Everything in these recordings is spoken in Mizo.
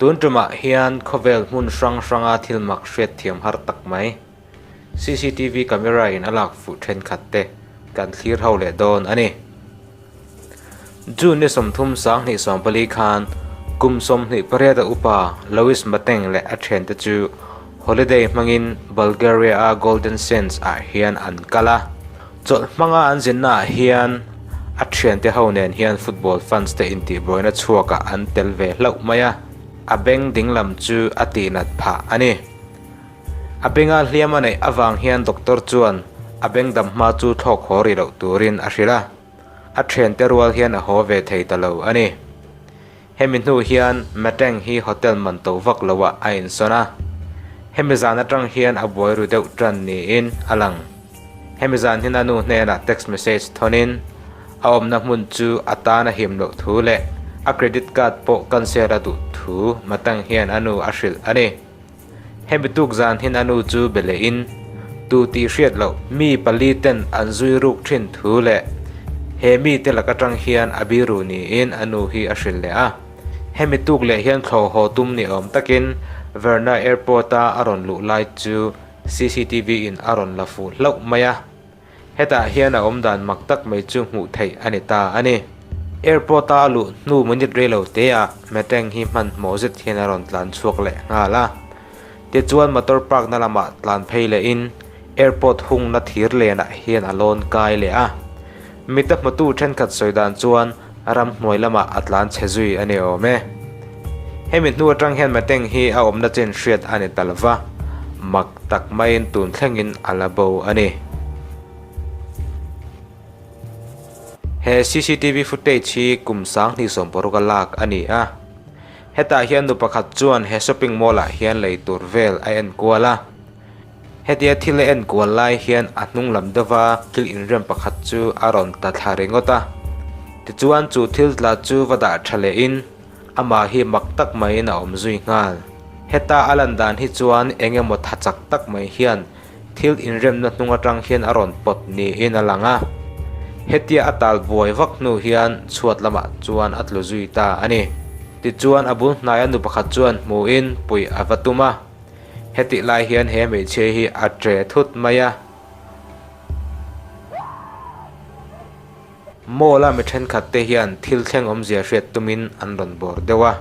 Tun tumah hian khawvel hmun hrang hranga thil mak hriatthiam har tak mai, cctv camera in a lak fuh thenkhat te kan thlir ho leh dawn a ni. June ni 30 2014 khan kum 28 a upa Louis Mateng leh a thiante chu holiday hmangin Bulgaria a Golden Sands ah hian an kal a. Chawlh hmanga an zinna ah hian a thiante ho nen hian football fans te intihbuaina chhuakah an tel ve hlauh mai a, a beng dinglam chu a tihnat phah a ni. A benga hliam a neih avang hian doctor chuan a beng dam hma chu thlawk haw rih loh turin a hrilh a, a thiante rual hian a haw ve thei ta lo a ni. Hemi hnu hian Mateng hi hotel man to vak loah a insawn a, hemi zan atang hian a buai ru deuh tan niin a lang. Hemi zan hian a nu hnenah text message thawnin a awmna hmun chu a tan a him loh thu leh a credit card pawh cancel a duh thu Mateng hian a nu a hrilh a ni. Hemi tuk zan hian a nu chu be lehin tu tih hriat loh mi pali ten an zui ruk thin thu leh he mite lak atang hian a biru niin a nu hi a hrilh leh a. Hemi tuk leh hian thlawh haw tum ni awm takin Verna Airport a a rawn luh lai chu cctv in a rawn la fuh hlauh mai a. Hetah hian a awm dan mak tak mai chu hmuh theih a ni ta a ni. Airport a a luh hnu minute rei lo te ah Meteng hi hmanhmawh zet hian a rawn tlan chhuak leh nghal a. Tichuan motor park na lamah tlan phei leh in airport hungna thir lenah hian a lawn kai leh a. Mita hmutu thenkhat sawi dan chuan ramhnuai lamah a tlan chhe zui a ni awm e. Hemi hnu atang hian Meteng hi a awmna chin hriat a ni ta lova, mak tak maiin tun thlengin a la bo a ni. He cctv footage hi kum 2016 a lak a ni a. Hetah hian nu pakhat chuan he shopping mall ah hian lei tur vel a en kual a. Hetia thil a en kual lai hian a hnung lam deuha thil inrem pakhat chu a rawn tla thla ringawt a. Tichuan chu thil tla chu va dah tha lehin amah hi mak tak maiin a awm zui nghal. Heta a lan dan hi chuan eng emaw tha chak tak mai hian thil inremna hnung atang hian a rawn pawt niin a lang a. Hetia a tal buai vak hnu hian chhuat lamah chuan a tlu zui ta a ni. Tichuan a bul hnaia nu pakhat chuan hmuhin puih a va tum a. Hetih lai hian he hmeichhia hi a tre thut mai a. Mall a mi thenkhat te hian thil thleng awmzia hriat tumin an rawn bawr deuh a.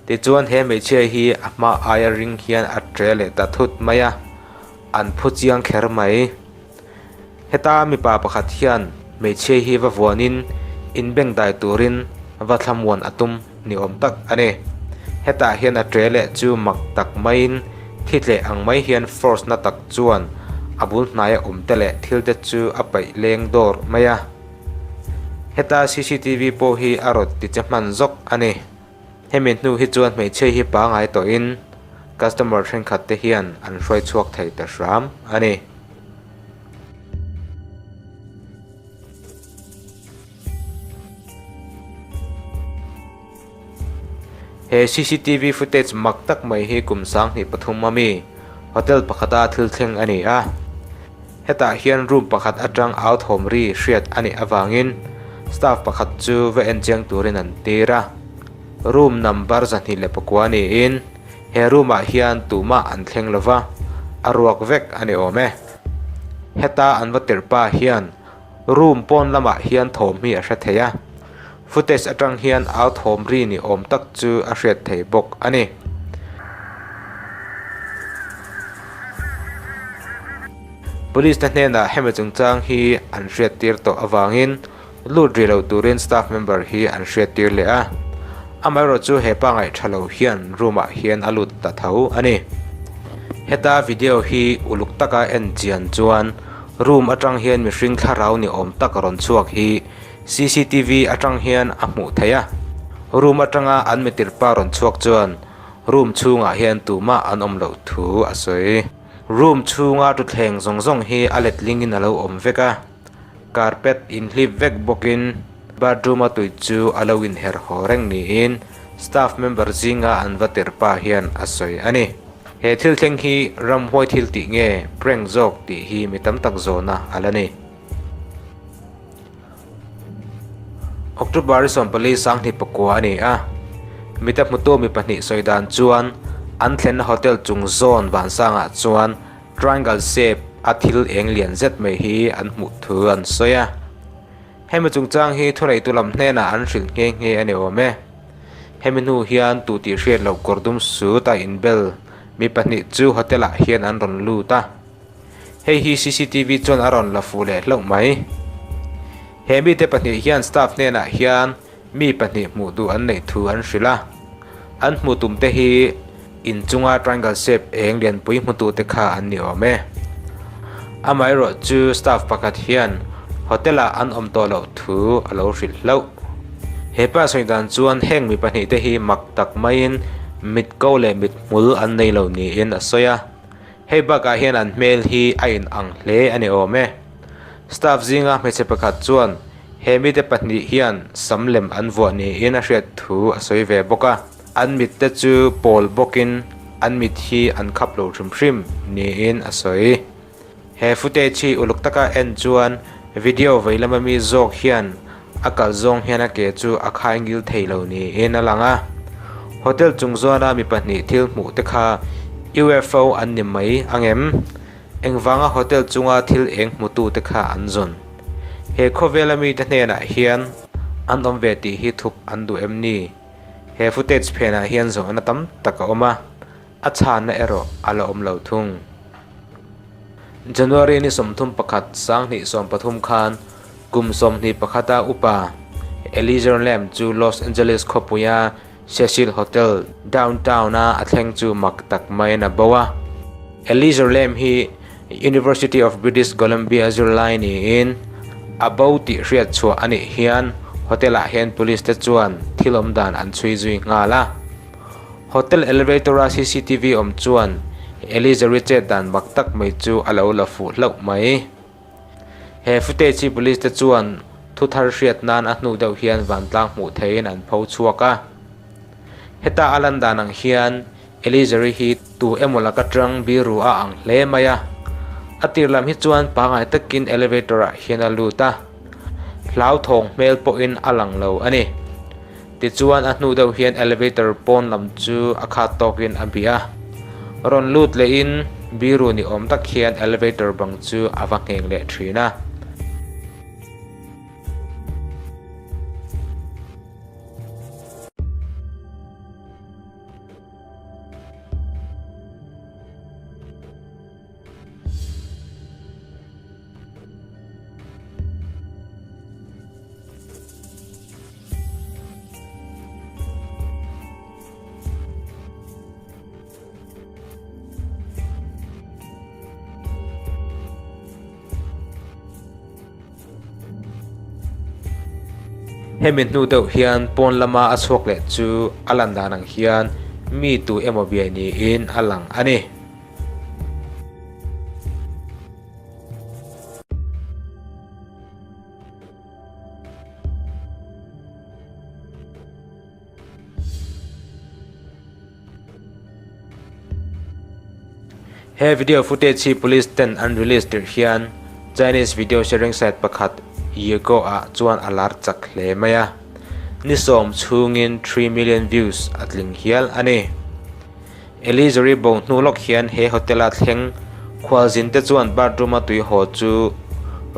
Tichuan he hmeichhia hi a hma aia ring hian a tre leh ta thut mai a, an phu chiang kher mai. Heta mipa pakhat hian hmeichhia hi va vuanin inbengdai turin va thlamuan a tum ni awm tak a ni. Hetah hian a tre leh chu mak tak maiin thi tleh ang mai hian force na tak chuan a bul hnaia awm te leh thil te chu a paih leng dawr mai a. Heta cctv pawh hi a rawn ti che hman zawk a ni. Hemi hnu hi chuan hmeichhia hi pangai tawhin customer thenkhat te hian an hruai chhuak thei ta hram a ni. He cctv footage mak tak mai hi kum 2003 ami hotel pakhata thil thleng a ni a. Hetah hian room pakhat atang au thawm ri hriat a nih avangin staff pakhat chu va en chiang turin an tir a. Room number 209 niin he room ah hian tumah an thleng lova, a ruak vek a ni awm e. Heta an va tirh pa hian room pawn lamah hian thawm hi a hre thei a, footage atang hian au thawm ri ni awm tak chu a hriat thei bawk a ni. Police te hnenah hemi chungchang hi an hriattir tawh avangin lut rih lo turin staff member hi an hriattir leh a, amaherawhchu he pa ngaihtha lo hian room ah hian a lut ta tho a ni. Heta video hi uluk taka en chian chuan room atang hian mihring thlarau ni awm tak rawn chhuak hi cctv atang hian a hmuh theih a, room atanga an mitirpa rawn chhuak chuan room chhungah hian tumah an awm loh thu a sawi. Room chhunga thutthleng zawng zawng hi a letlingin a lo awm vek a, carpet inhlip vek bawkin bathroom a tui chu a lo inher haw reng niin staff member zinga an va tirh pa hian a sawi a ni. He thil thleng hi ramhuai thil tih nge prank zawk tih hi mi tam tak zawhna a la ni. October 14 2009 a ni a. Mita hmutu mi pahnih sawi dan chuan an thlenna hotel chung zawn vansangah chuan triangle shape a thil eng lian zet mai hi an hmuh thu an sawi a. Hemi chungchang hi thuneitu lam hnenah an hrilh nghe nghe a ni awm e. Hemi hnu hian tu tih hriat loh kawr dum sut a inbel mi pahnih chu hotel ah hian an rawn lut a. Hei hi cctv chuan a rawn la fuh leh hlauh mai. He mite pahnih hian staff hnenah hian mi pahnih hmuh duh an neih thu an hrilh a. An hmuh tum te hi inchunga triangle shape eng lianpui hmutu te kha an ni awm e. Amaherawh chu staff pakhat hian hotel ah an awm tawh loh thu a lo hrilh hlauh. He pa sawi dan chuan heng mi pahnih te hi mak tak maiin mit ko leh mit hmul an nei lo niin a sawi a. Hei bakah hian an hmel hi a in ang hle a ni awm e. Staff zinga hmeichhe pakhat chuan he mite pahnih hian sam lem an vuah niin a hriat thu a sawi ve bawk a. An mit te chu pawl bawkin an mit hi an khap lo hrim hrim niin a sawi. He footage hi uluk taka en chuan video vei lama mi zawk hian a kal zawng hian a ke chu a khai ngil thei lo niin a lang a. Hotel chung zawna mi pahnih thil hmuh te kha UFO an ni mai ang em? Engvanga hotel chunga thil eng hmutu te kha an zawn? He khawvela mite hnenah hian an awm ve tih hi thup an duh em ni? He footage phenah hian zawhna tam tak a awm a, a chhanna erawh a la awm lo thung. January ni 31 2013 khan kum 21 a upa Eliezer Lamb chu Los Angeles khawpuia Cecil Hotel downtown-a a thleng chu mak tak maiin a bo a. Eliezer Lamb hi University of British Columbia zirlai niin a bo tih hriat chhuah a nih hian hotel-ah hian police te chuan thil awm dan an chhui zui nghal a. Hotel elevator-a cctv awm chuan Eliezer-i chet dan mak tak mai chu a lo la fuh hlauh mai. He footage hi police te chuan thu thar hriat nan a hnu deuh hian vantlang hmuh theihin an pho chhuak a. Heta a lan dan ang hian Eliezer-i hi tu emaw laka tang biru a ang hle mai a. A tir lam hi chuan pangngai takin elevator-ah hian a lut a. Hlauthawng hmel pawhin a lang lo a ni. Tichuan a hnu deuh hian elevator pawn lam chu a khat tawkin a bih a. Rawn lut lehin biru ni awm tak hian elevator bang chu a va ngheng leh thin a. Hemi hnu deuh hian pawn lama a chhuak leh chu a lan dan ang hian mi tu emaw biai niin a lang a ni. He video footage hi police ten an release tirh hian Chinese video sharing site pakhat Youku ah chuan a lar chak hle mai a, ni sawm chhungin 3 million views a tling hial a ni. Elizari bo hnu lawk hian he hotel a thleng khualzin te chuan bathroom a tui haw chu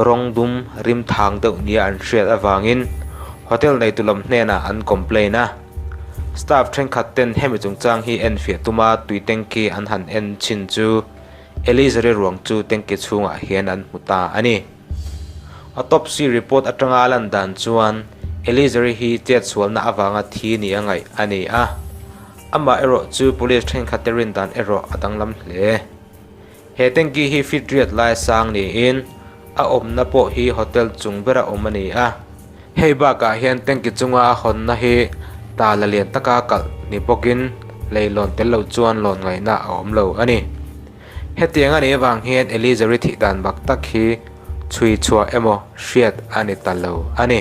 rawng dum rim thang deuh nia an hriat avangin hotel neitu lam hnenah an complain a. Staff thenkhat ten hemi chungchang hi en fiah tuma tui tanky an han en chin chu Elizari ruang chu tanky chhungah hian an hmu ta a ni. Autopsy report atanga a lan dan chuan Elizari hi chetsualna avanga thi ni a ngaih a ni a. Amah erawh chu police thenkhat te rin dan erawh a danglam hle. He tanky hi feet riat lai sang niin a awmna pawh hi hotel chung bera awm a ni a. Hei bakah hian tanky chunga a hawnna hi tala lian taka kalh ni bawkin leilawn tel lo chuan lawn ngaihna a awm lo a ni. Hetiang a nih avang hian Elizari thih dan bak tak hi chhui chhuah emaw hriat a ni ta lo a ni.